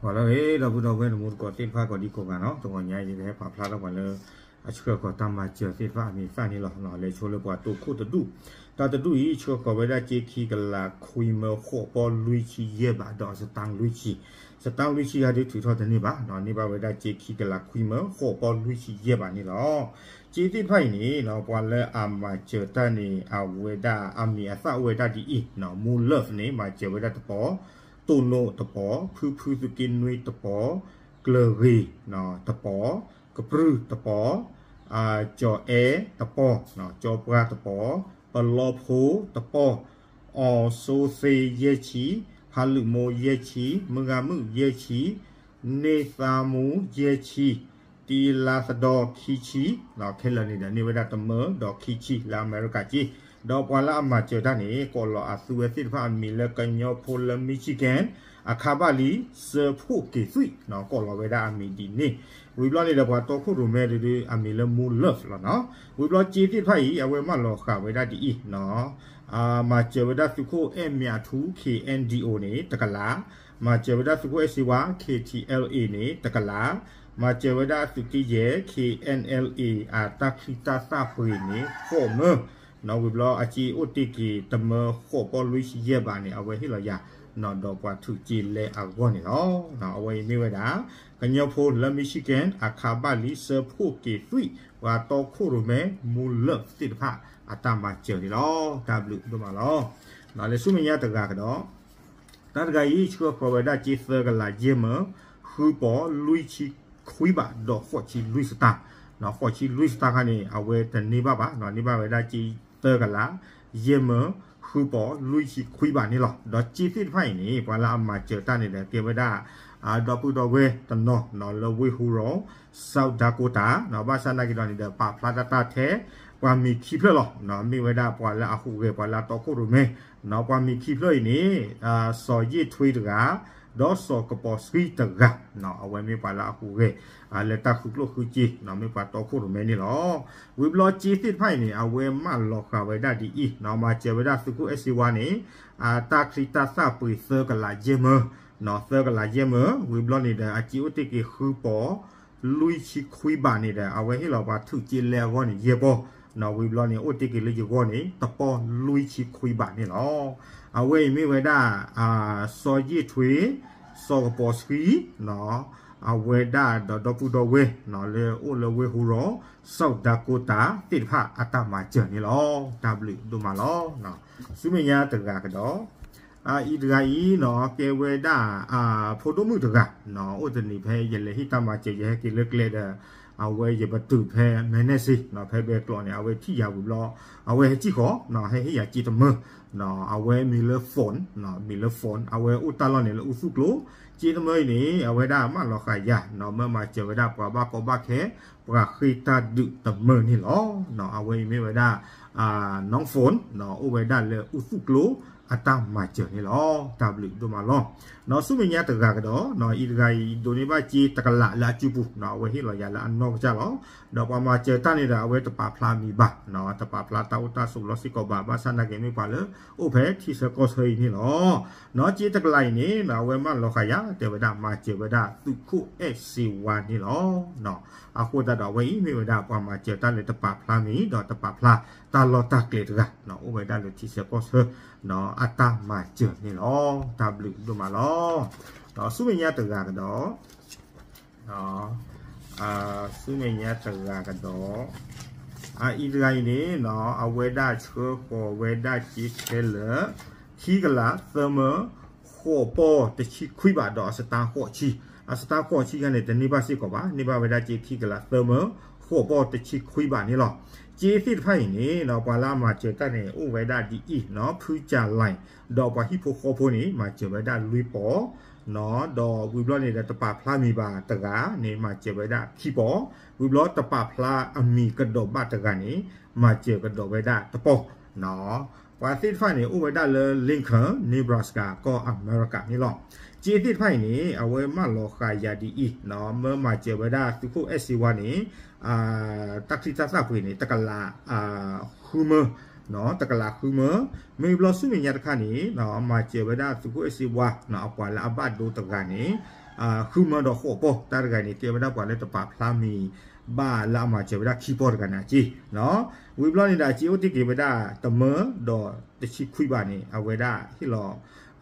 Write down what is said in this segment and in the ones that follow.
ဟါလၢအဂ့ၤ ဒီပုၢ်ဒီဝဲၢ်တံၤသကိးသ့ၣ်တဖၣ်ကိးဒံကိးဂၤနီၤ, တဂီၤညါအံၤ ယကဟဲပာ်ဖျါထီၣ်ပှၤလၢ အဆှၢဃီၤတၢ်မၤစၢၤသ့ၣ်တဖၣ်အမံၤသၣ်န့ၣ်လီၤ. လဲၤဆိလၢပှၤတိခိၣ်တဒူၣ်, တၢ်တဒူၣ်အံၤ ဆှၢဃီၤဝဲဒၣ်စ့ခံကလးခွံမၢဃိးပီၢ်လွံၢ်ဆံယဲၢ်ဘး ဒီးအစတါလွံၢ်ဆံ, စတါလွံၢ်ဆံဂၤဒုးထုးထီၣ်တန့ၢ်ဘၣ်နီၤ, န့ၢ်ဘၣ်ဝဲဒၣ်စ့ခံကလးခွံမၢ ဃိးပီၢ်လွံၢ်ဆံယဲၢ်ဘးန့ၣ်လီၤ. စ့သ့ၣ်တဖၣ်အံၤန့ၣ်နီၤ ပှၤလၢအမၤစၢၤတၢ်န့ၣ် အဝဲဒၣ်အမံၤအသၣ်အိၣ်ဝဲဒၣ်ဒ်အံၤနီၤ, မူလၢၢ်န့ၣ် မၤစၢၤဝဲဒၣ်တပီၤ, တိၢ်နိၣ်တပီၤ, ဖုဖုသုးက့နွံတပီၤ, ကျၢၤဂ့ၤတပီၤ, ကပြုၢ်တပီၤ, ကၠီၤအဲတပီၤ, ကၠီၤပှၢ်တပီၤ, ပလီဖိတပီၤ, အီၣ်စိသ့ယဲၢ်ဆံ, ဖးလုာ်မိၢ်ယဲၢ်ဆံ, မုၢ်ဂၤမုၣ်ယဲၢ်ဆံ, န့ၢ်သးမူယဲၢ်ဆံ, တံလါသဒီခံဆံ, ခဲလၢာ်န့ၣ်ဒီးန့ၢ်ဝဲဒၣ်တမၢဒီးခံဆံလၢအမဲရကၤက့, ဒီးပှၤလၢအမၤစၢၤတၢ်န့ၣ် ကိးလီၤအသုဝဲသ့ၣ်တဖၣ်အမံၤလၢကညီဖိလၢ Michigan အခါဘၣ်လံစၢဖှိၣ်က့ၤသွံၣ်နီၤ, ကိးလီၤဝဲဒၣ်အမံၤဒ်န့ၣ်, ဝံၤဘျီန့ၣ်ဒီးပှၤတီခိၣ်ရိၣ်မဲဒုး အမံၤလၢ မူလၢၢ်လီၤနီၤ, ဝံၤဘျီစ့သ့ၣ်တဖၣ်အံၤ အဝဲမၢလီၤဃာ်ဝဲဒၣ်ဒ်အံၤနီၤ, မၤစၢၤဝဲဒၣ်သုးခိၣ်အဲၣ်မၠးထူ K N D O န့ၣ် တကလး, မၤစၢၤဝဲဒၣ်သုးခိၣ်အဲၣ်စ့ဝါ K T L A န့ၣ် တကလး, မၤစၢၤဝဲဒၣ်သုးက့ယဲၢ် K N L A အတၢ်ချံတၢ်သၣ်ပှ့ၤန့ၣ် ဃိးမၢ, နီၤ ဝံၤဘျီအစ့အိၣ်တ့ၢ်က့ၤတမၢဃိးပီၢ်လွံၢ်ဆံယဲၢ်ဘးန့ၣ် အဝဲဟ့ၣ်လီၤယၤ, နီၤ ဒီးပှၤထုးက့ၤလဲအဂီၢ်န့ၣ်လီၤ. နီၤ အဝဲအံၤမ့ၢ်ဝဲဒၣ် ကညီဖိလၢ Michigan အခါဘၣ်လံစၢဖှိၣ်က့ၤသွံၣ် ပှၤတီခိၣ်ရိၣ်မဲ မူလၢၢ်သ့ၣ်တဖၣ်အတၢ်မၤစၢၤန့ၣ်လီၤ. တၢ်ဘျုးဒိၣ်မးလီၤ. နီၤ လဲၤဆူမဲာ်ညါတဂၤကဒီး တၢ်တဂၤအံၤ ဆှၢဃီၤဝဲဒၣ်စ့သၢကလးယဲၢ်မၢ ဃုပီၢ်လွံၢ်ဆံခွံဘး ဒီးဃိးဆံလွံၢ်စတၢ်, ဃိးဆံလွံၢ်စတၢ်ခါန့ၣ် အဝဲတန့ၢ်ဘၣ်ဘၣ်နီၤ, န့ၢ်ဘၣ်ဝဲဒၣ်စ့သၢကလးယဲၢ်မၢ ဃုပီၢ်လွံၢ်ဆံခွံဘးန့ၣ်လီၤ. ဒီးစ့သ့ၣ်တဖၣ်အံၤန့ၣ် ပှၤလၢအမၤစၢၤတၢ်န့ၣ်ဒီး ကဲဝဲဒၣ် ဒီပုၢ်ဒီဝဲၢ်တနီၤနီၤ လၢဝ့ၢ်ဟူရီ South Dakota နီၤ, ဘၣ်ဆၣ်နာ်က့ၤဒီးန့ၣ်ဒီး ပာ်ဖျါတၢ်တၢ်ထဲ ပှၤမံၤခံဖျၢၣ်လီၤ. မ့ၢ်ဝဲဒၣ်ပှၤလၢအဟူးဂဲၤ ပှၤလၢအတီခိၣ်ရိၣ်မဲနီၤ, ပှၤမံၤခံဖျၢၣ်အံၤန့ၣ် စီၤယ့ၣ်ထွ့တဂၤ ဒီးစီၤကပီၤဆှံတဂၤနီၤ, အဝဲမ့ၢ်ပှၤလၢအဟူးဂဲၤ လၢတၢ်ဃုကျိၣ်ဃုစ့နီၤ, မ့ၢ်ပှၤတီခိၣ်ရိၣ်မဲန့ၣ်လီၤ. ဝံၤဘျီစ့သ့ၣ်တဖၣ်အံၤန့ၣ် အဝဲမၢလီၤဃာ်ဝဲဒၣ်ဒ်အံၤနီၤ, မၤစၢၤဝဲဒၣ်သုးခိၣ်အဲၣ်စ့ဝါန့ၣ် တၢ်ချံတၢ်သၣ်ပှ့ၤသၢကလးယဲၢ်မၢ နီၤ, သၢကလးယဲၢ်မၢ, ဝံၤဘျီန့ၣ်ဒီး အစ့အိၣ်တ့ၢ်က့ၤဃုပီၢ် လွံၢ်ဆံခွံဘးန့ၣ်ဒီး အဝဲဟ့ၣ်လီၤပှၤထုးက့ၤလဲအဂီၢ်န့ၣ် ယဲၢ်ပီၢ်နီၤ, ဝံၤဘျီန့ၣ် အိၣ်တ့ၢ်က့ၤလၢယဂီၢ်န့ၣ် တပီၢ်လွံၢ်ဆံခွံဘးန့ၣ်လီၤ. အဝဲအံၤမ့ၢ်ဝဲဒၣ် စီၤယ့ၣ်ထွ့ စီၤကပီၤဆှံနီၤ, အဝဲဒၣ်ဒီးဒီပုၢ်ဒီဝဲၢ်နီၤ လၢအိၣ်လၢဝ့ၢ်ဟူရီ South Dakota သ့ၣ်တဖၣ်အတၢ်မၤစၢၤန့ၣ်လီၤ. တၢ်ဘျုးဒိၣ်မးလီၤ. ဆူမဲာ်ညါတဂၤကဒီး အအံၤတဂၤအံၤနီၤ ကဲဝဲဒၣ် ဖိဒိၣ်မုၣ်တဂၤနီၤ, အိၣ်တနံၤဖဲယလဲၤဟ့ၣ်တၢ်မၤစၢၤ ယဟဲက့ၤလၢကျဲဒီး အဝဲယပတုာ်ဖဲ မဲနဲၣ်စ့နီၤ, ဖဲဘဲကျိးန့ၣ် အဝဲထံၣ်ယၤဝံၤဘျီ အဝဲဟဲစံၣ်ဃီၤနီၤ, ဟဲဟ့ၣ်ယၤစ့တမၢ နီၤ, အဝဲမံၤလၢ phone နီၤ, မံၤလၢ phone အဝဲအိၣ်တၢ်လီၢ်န့ၣ်လၢအူသူၣ်ကျိၤ, စ့တမၢအံၤန့ၣ် အဝဲဒၣ်မၢလီၤဃာ်ယၤနီၤ, မၢမၤစၢၤဝဲဒၣ်ပှၤဘၣ်ကီဘၣ်ခဲ ပှၤဃ့တၢ်ဒုးတမၢန့ၣ်လီၤ. နီၤ အဝဲအံၤမ့ၢ်ဝဲဒၣ် နီၢ် phone နီၤ, အိၣ်ဝဲဒၣ်လၢအူသူၣ်ကျိၤအတၢ်မၤစၢၤန့ၣ်လီၤ. တၢ်ဘျုးဒိၣ်မးလီၤ. နီၤ ဆူမဲာ်ညါတဂၤကဒီး နီၤ အံၤတဂၤအံၤ ဒိးန့ၢ်ဘၣ်စ့တကလးလၢအစုပူၤနီၤ, အဝဲဟ့ၣ်လီၤယၤလၢအနီၢ်ကစၢ်လီၤ. ဒီးပှၤမၤစၢၤတၢ်န့ၣ်ဒီး အဝဲတပာ်ဖျါမံၤဘၣ်နီၤ, တပာ်ဖျါတၢ်အိၣ်တၢ်ဆိးလီၤစ့ၢ်ကီးဘၣ်, ဘၣ်ဆၣ်နာ်က့ၤမ့ၢ်ပှၤလၢ အိၣ်ဖဲထံဆၢကီၢ်ဆၢအံၤန့ၣ်လီၤ. နီၤ စ့တကလးအံၤန့ၣ်နီၤ အဝဲမၢလီၤဃာ်ယၤ တဲဝဲဒၣ်မၤစၢၤဝဲဒၣ်သုးခိၣ်အဲၣ်စ့ဝါန့ၣ်လီၤ. နီၤ အဃိသတးဒီး အဝဲအံၤမ့ၢ်ဝဲဒၣ်ပှၤမၤစၢၤတၢ်လၢတပာ်ဖျါမံၤ ဒီးတပာ်ဖျါတၢ်လီၢ်တၢ်ကျဲတဂၤနီၤ, အိၣ်ဝဲဒၣ်လၢထံဆၢကီၢ်ဆၢနီၤ အတၢ်မၤစၢၤန့ၣ်လီၤ. တၢ်ဘျုးဒိၣ်မးလီၤ. ဆူမဲာ်ညါတဂၤကဒီး ဆူမဲာ်ညါတဂၤကဒီး အအံၤတဂၤအံၤန့ၣ်နီၤ အဝဲဒၣ်ဆှၢဃီၤဝဲဒၣ်စ့ခဲလၢာ် ခံကလးသၢမၢ ဃိးပီၢ်တဆံခွံဘးဒီးအစတါဃိးဆံ, အစတါဃိးဆံခါန့ၣ် တန့ၢ်ဘၣ်စ့ၢ်ကီးဘၣ်, န့ၢ်ဘၣ်ဝဲဒၣ်စ့ခံကလးသၢမၢ ဃိးပီၢ်တဆံခွံဘးန့ၣ်လီၤ. စ့သ့ၣ်တဖၣ်အံၤန့ၣ်နီၤ ပှၤလၢအမၤစၢၤတၢ်န့ၣ် အိၣ်ဝဲဒၣ်ဒ်အံၤနီၤ, ဖုကၠၣ်လဲၣ် ဒီးပှၤဟံၣ်ဖိဃီဖိန့ၣ် မၤစၢၤဝဲဒၣ်လွံၢ်ပီၢ်နီၤ, ဒီးဝံၤဘျီန့ၣ်ဒီး တပာ်ဖျါမံၤဘၣ်တဂၤန့ၣ် မၤစၢၤဝဲဒၣ်ခံပီၢ်, ဝံၤဘျီတပာ်ဖျါအမံၤကဒီးဘၣ်တဂၤန့ၣ် မၤစၢၤကဒီးဝဲဒၣ်တပီၢ်နီၤ. ပှၤသ့ၣ်တဖၣ်န့ၣ် အိၣ်ဝဲဒၣ်လၢ Lincoln Nebraska ကီၢ်အမဲရကၤန့ၣ်လီၤ. စ့သ့ၣ်တဖၣ်အံၤန့ၣ် အဝဲမၢလီၤဃာ်ယၤဒ်အံၤနီၤ, မၢမၤစၢၤဝဲဒၣ်သုးခိၣ်အဲၣ်စ့ဝါန့ၣ် တၢ်ချံတၢ်သၣ်ပှ့ၤန့ၣ် တကလး ဃုမၢ တကလးဃုမၢ, မ့ၢ်ဘျီဆူမဲာ်ညါတခါန့ၣ် မၤစၢၤဝဲဒၣ်သုးခိၣ်အဲၣ်စ့ဝါနီၤ အပှၤလၢအဘၣ်ဒိတဂၤန့ၣ် ဃုမၢဒီးဃိးပီၢ် တၢ်တဂၤန့ၣ် ကဲဝဲဒၣ်ပှၤလၢတပာ်ဖျါမံၤဘၣ်လၢအမၤစၢၤဝဲဒၣ်ခံပီၢ်တဂၤန့ၣ်အစ့, ဝံၤဘျီန့ၣ်ဒီး အစ့အိၣ်တ့ၢ်က့ၤဝဲဒၣ်တမၢဒီးတဆံခွံဘးန့ၣ် အဝဲဒၣ်ဟ့ၣ်လီၤ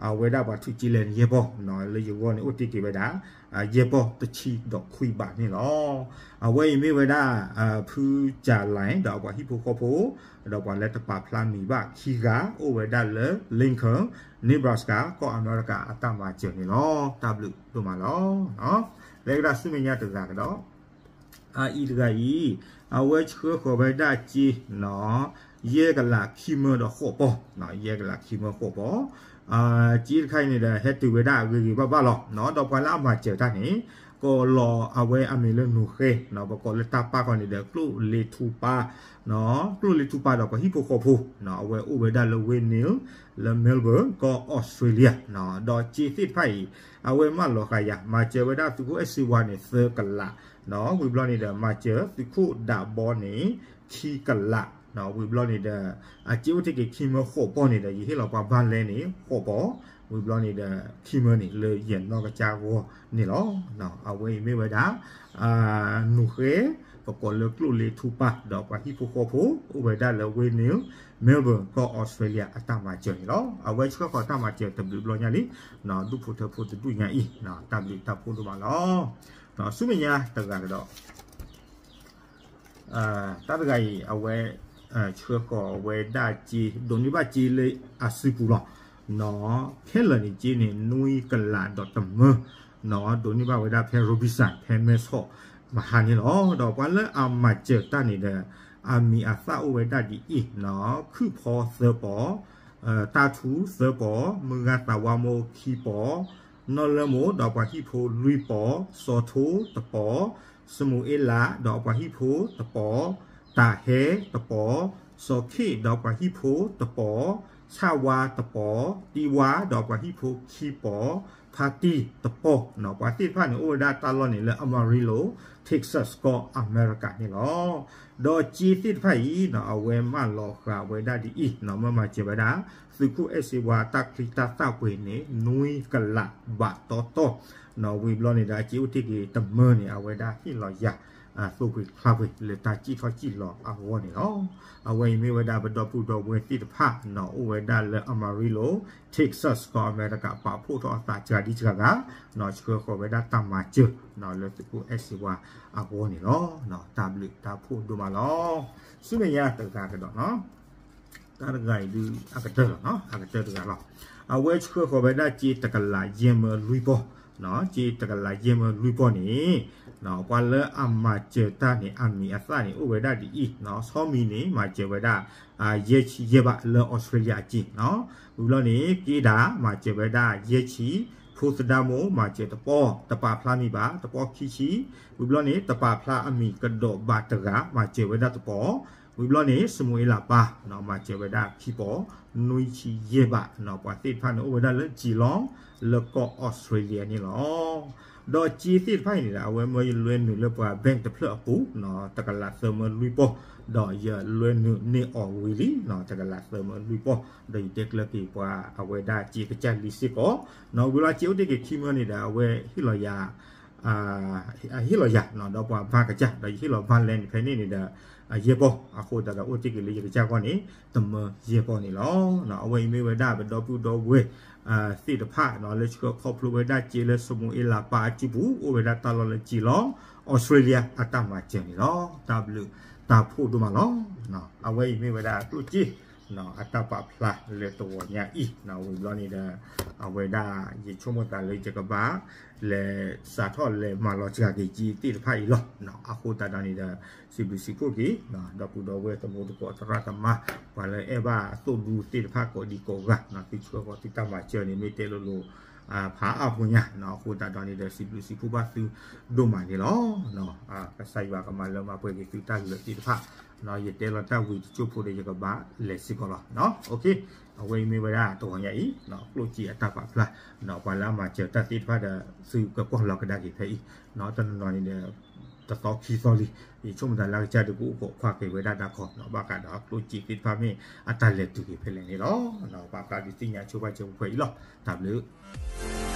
အဝဲဒၣ်ပှၤထုးက့လဲၣ်န့ၣ် ယဲၢ်ပီၢ်, လၢယဂီၢ်န့ၣ်အိၣ်တ့ၢ်က့ၤဝဲဒၣ် ယဲၢ်ပီၢ်တဆံဒီးခွံဘးန့ၣ်လီၤ. အဝဲအံၤမ့ၢ်ဝဲဒၣ် ဖုကၠၤလဲၣ် ဒီးအပှၤဟံၣ်ဖိဃီဖိ ဒီးပှၤလၢတပာ်ဖျါမံၤဘၣ်ခံဂၤ အိၣ်ဝဲဒၣ်လၢ Lincoln Nebraska ကီၢ်အမဲရကၤအတၢ်မၤစၢၤန့ၣ်လီၤ. တၢ်ဘျုးဒိၣ်မးလီၤ. လၢကဒၣ်ဆူမဲာ်ညါတဂၤကဒီး အအံၤတဂၤအံၤ အဝဲဆှၢဃီၤဝဲဒၣ်စ့ ယဲၢ်ကလးခံမၢဒီးဃိးပီၢ်, ယဲၢ်ကလးခံမၢဃိးပီၢ်, စ့တခါအံၤန့ၣ်ဒီး ဟဲတုၤဝဲဒၣ်အဂ့ၤဂ့ၤဘၣ်ဘၣ်လီၤ. ဒီးပှၤလၢအမၤစၢၤတၢ်န့ၣ် ကိးလီၤအဝဲအမံၤလၢနူၤဃဲ, ပကိးလၢတၢ်ပၢ်ဃီန့ၣ်ဒီး ကျိၣ်လ့ထူပၢ်, ကျိၣ်လ့ထူပၢ်ဒီးပှၤဟံၣ်ဖိဃီဖိ, အဝဲအိၣ်ဝဲဒၣ်လၢ Windmill လၢ Melbourne ကီၢ်အီစထြ့လယါ, ဒီးစ့သ့ၣ်တဖၣ်အံၤ အဝဲမၢလီၤဃာ်ယၤ မၤစၢၤဝဲဒၣ်သုးခိၣ်အဲၣ်စ့ဝါန့ၣ် သၢကလး, ဝံၤဘျီန့ၣ်ဒီး မၤစၢၤသုးခိၣ်ဒးဘီန့ၣ် ခံကလး, ဝံၤဘျီန့ၣ်ဒီး အစ့အိၣ်တ့ၢ်က့ၤခံမၢဃိးပီၢ်န့ၣ်ဒီး ယဟ့ၣ်လီၤပှၤဘၣ်လဲန့ၣ် ဃိးပီၢ်, ဝံၤဘျီန့ၣ်ဒီး ခံမၢန့ၣ် လၢယနီၢ်ကစၢ်ဂီၢ်န့ၣ်လီၤ. အဝဲအံၤမ့ၢ်ဝဲဒၣ် နူၤဃဲ ပကိးလၢကျိၣ်လ့ထူပၢ် ဒီးပှၤဟံၣ်ဖိဃီဖိ အိၣ်ဝဲဒၣ်လၢ Windmill Melbourne ကီၢ်အီစထြ့လယါအတၢ်မၤစၢၤန့ၣ်လီၤ. အဝဲဆှၢဃီၤတၢ်မၤစၢၤတဘျုးဘျီညါလံ, ဒူၣ်ဖိထၢဖိတဒူၣ်ညါအံၤ တၢ်ဘျုးတၢ်ဖှိၣ်ဒိၣ်မးလီၤ. ဆူမဲာ်ညါတဂၤကဒီး တၢ်တဂၤအံၤ အဝဲ ဆှၢဃီၤဝဲဒၣ်စ့ ဒိးန့ၢ်ဘၣ်စ့လၢအစုပူၤလီၤ. ခဲလၢာ်န့ၣ်စ့န့ၣ် နွံကလးဒီးတမၢ, ဒိးန့ၢ်ဘၣ်ဝဲဒၣ်ဖဲ Robinson ဖဲမဲဆီးမဟါန့ၣ်လီၤ. ဒီးပှၤလၢအမၤစၢၤတၢ်န့ၣ်ဒီး အမံၤအသၣ်အိၣ်ဝဲဒၣ်ဒ်အံၤ, ခုၣ်ဖီသၢပီၢ်, တၢ်ထူသၢပီၢ်, မုၢ်ဂၤသးဝါမိၢ်ခံပီၢ်, နီၢ်လၢမိၢ်ဒီးပှၤဟံၣ်ဖိလွံၢ်ပီၢ်, စီၤထိတပီၢ်, စမူၤအ့လးဒီးပှၤဟံၣ်ဖိတပီၢ်, တၢ်ဟဲတပီၢ်, စီၤခ့ၣ်ဒီးပှၤဟံၣ်ဖိတပီၢ်, ဆၣ်ဝါတပီၢ်, တံဝါဒီးပှၤဟံၣ်ဖိခံပီၢ်, ဖါတံၢ်တပီၢ်, ပှၤသ့ၣ်တဖၣ်န့ၣ် အိၣ်ဝဲဒၣ်တၢ်လီၢ်န့ၣ်လၢ Amarillo, Texas ကီၢ်အမဲရကၤန့ၣ်လီၤ. ဒီးစ့သ့ၣ်တဖၣ်အံၤ အဝဲမၢလီၤဃာ်ဝဲဒၣ်ဒ်အံၤ, မၢမၤစၢၤဝဲဒၣ် သုးခိၣ်အဲၣ်စ့ဝါတၢ်ချံတၢ်သၣ်ပှ့ၤန့ၣ် နွံကလးဘးတီတီ, ဝံၤဘျီန့ၣ်ဒီး အစ့အိၣ်တ့ၢ်က့ၤတမၢန့ၣ် အဝဲဒၣ်ဟ့ၣ်လီၤယၤ သိပှ့ၤချါပှ့ၤလၢတၢ်စံၣ်ထီၣ်စံၣ်လီၤအဂီၢ်န့ၣ်လီၤ. အဝဲအံၤမ့ၢ်ဝဲဒၣ်ပဒီပုၢ်ဒီဝဲၢ်သ့ၣ်တဖၣ် အိၣ်ဝဲဒၣ်လၢ Amarillo, Texas ကီၢ်အမဲရကၤ ပာ်ဖှိၣ်ထီၣ်အသးစှၤဒံစှၤဂၤ, ဆှၢဃီၤဝဲဒၣ်တၢ်မၤစၢၤ လၢသုးခိၣ်အဲၣ်စ့ဝါအဂီၢ်န့ၣ်လီၤ. တၢ်ဘျုးတၢ်ဖှိၣ်ဒိၣ်မးလီၤ. ဆူမဲာ်ညါတဂၤကဒီး တၢ်တဂၤအံၤဒုး အကတၢၢ်လီၤ, အကတၢၢ်တဂၤလီၤ. အဝဲဆှၢဃီၤဝဲဒၣ်စ့တကလးယဲၢ်မၢလွံၢ်ပီၢ်, စ့တကလးယဲၢ်မၢလွံၢ်ပီၢ်န့ၣ် ပှၤလၢအမၤစၢၤတၢ်န့ၣ် အမံၤအသၣ်န့ၣ် အိၣ်ဝဲဒၣ်ဒ်အံၤ, ဆီမံၤန့ၣ် မၤစၢၤဝဲဒၣ် ယဲၢ်ဆံယဲၢ်ဘးလၢအီစထြ့လယါအစ့, ဝံၤဘျီန့ၣ် က့ဒၤ မၤစၢၤဝဲဒၣ်ယဲၢ်ဆံ, ဖိသဒါမိၢ် မၤစၢၤတပီၢ်, တပာ်ဖျါမံၤဘၣ် တပီၢ်ခံဆံ, ဝံၤဘျီန့ၣ် တပာ်ဖျါအမံၤကဒီးဘၣ်တဂၤ မၤစၢၤဝဲဒၣ်တပီၢ်, ဝံၤဘျီန့ၣ် စမူၤအ့လးပၢ် မၤစၢၤဝဲဒၣ်ခံပီၢ်, နွံဆံယဲၢ်ဘး, ပှၤသ့ၣ်တဖၣ်န့ၣ် အိၣ်ဝဲဒၣ်လၢ Geelong လၢကီၢ်အီစထြ့လယါန့ၣ်လီၤ. ဒီးစ့သ့ၣ်တဖၣ်အံၤန့ၣ်ဒီး အဝဲမၢယလွဲနုာ်လၢပှၤ bank တဖျၢၣ်အပူၤ, တကလးသၢမၢလွံၢ်ပီၢ်, ဒီးယလွဲနုာ်န့ၢ်အီၤဝံၤလံ, တကလးသၢမၢလွံၢ်ပီၢ်, ဒီးယတဲကျၢၤက့ၤပှၤအဝဲဒၣ်စ့ကစၢ်လံစ့ၢ်ကီး, ဝံၤလီၤစ့အိၣ်တ့ၢ်က့ၤခံမၢန့ၣ်ဒီး အဝဲဟ့ၣ်လီၤယၤ ဟ့ၣ်လီၤယၤ ဒီးပှၤဘါကစၢ် ဒီးယဟ့ၣ်လီၤဘၣ်လဲန့ၣ် ဖဲန့ၣ်န့ၣ်ဒီး ယဲၢ်ပီၢ်, အဃိသတးဒီးအိၣ်တ့ၢ်က့ၤလၢယကစၢ်ဂီၢ်န့ၣ် တမၢယဲၢ်ပီၢ်န့ၣ်လီၤ. အဝဲအံၤမ့ၢ်ဝဲဒၣ်ပဒီပုၢ်ဒီဝဲၢ်သ့ၣ်တဖၣ် လၢဆှၢခီဖျိဝဲဒၣ်စ့လၢစမူၤအ့လးပၢ်အစုပူၤ အိၣ်ဝဲဒၣ်တၢ်လီၢ်လၢ Geelong, အီစထြ့လယါအတၢ်မၤစၢၤန့ၣ်လီၤ. တၢ်ဘျုးတၢ်ဖှိၣ်ဒိၣ်မးလီၤ. အဝဲအံၤမ့ၢ်ဝဲဒၣ်ကျိၣ်စ့ အတၢ်ပာ်ဖျါလၢတဂီၤညါအံၤ, ဝံၤဘျီန့ၣ်ဒီး အဝဲဒၣ်ယဆိကမိၣ်သးလၢယကဘၣ် လဲၤစးထီၣ်လဲၤမၤလီၤစှၤက့ၤစ့သ့ၣ်တဖၣ်အံၤလီၤ. အဃိသတးဒီးန့ၣ်ဒီး စံးဘျုးစံးဖှိၣ်က့ၤ ဒီပုၢ်ဒီဝဲၢ်သမူသကိးသရၣ်သမါ ပှၤလၢအဲၣ်ဘၣ်အသိၣ်ဒူသ့ၣ်တဖၣ်ကိးဒံကိးဂၤ, သုဆှၢဃီၤသုတၢ်မၤစၢၤန့ၣ် မ့ၢ်တဲလိၤလိၤ ဖးအါဖိညါ, အဃိသတးဒီးန့ၣ်ဒီး စံးဘျုးစံးဖှိၣ်ဘၣ်သုဒိၣ်မးန့ၣ်လီၤ. ကစၢ်ယွၤကမၤလၢမၤပှဲၤက့ၤသုတၢ်လၢာ်သ့ၣ်တဖၣ်, ယတဲလီၤတၢ်ဝံၤတကၠိၢ်ဖိဒီး ယကဘၣ်လဲၤစ့ၢ်ကီးလီၤ. အဝဲအံၤမ့ၢ်ဝဲဒၣ်တဂီၤညါအံၤ ကျိၣ်စ့အတၢ်ပာ်ဖျါ, ပှၤလၢအမၤစၢၤတၢ်သ့ၣ်တဖၣ်ဒီး သုကကွၢ်လီၤကဒါက့ၤဖဲအံၤ, တနီၤနီၤန့ၣ်ဒီး တသီခံသီလံ, ယဆိကမိၣ်သးလၢကစၢ်ဒုးကအိၣ်ခိးခွါက့ၤဝဲဒၣ်တၢ်ခီ, ဘၣ်ဃးဒီးကျိၣ်စ့သ့ၣ်တဖၣ်မ့ၢ်အတၢ်လဲၤတုၤက့ၤဖဲလဲၣ်န့ၣ်လီၤ. ပာ်ဖျါဒုးသ့ၣ်ညါဆိပာ်စၢၤပှဲၤအံၤလီၤ. တၢ်ဘျုး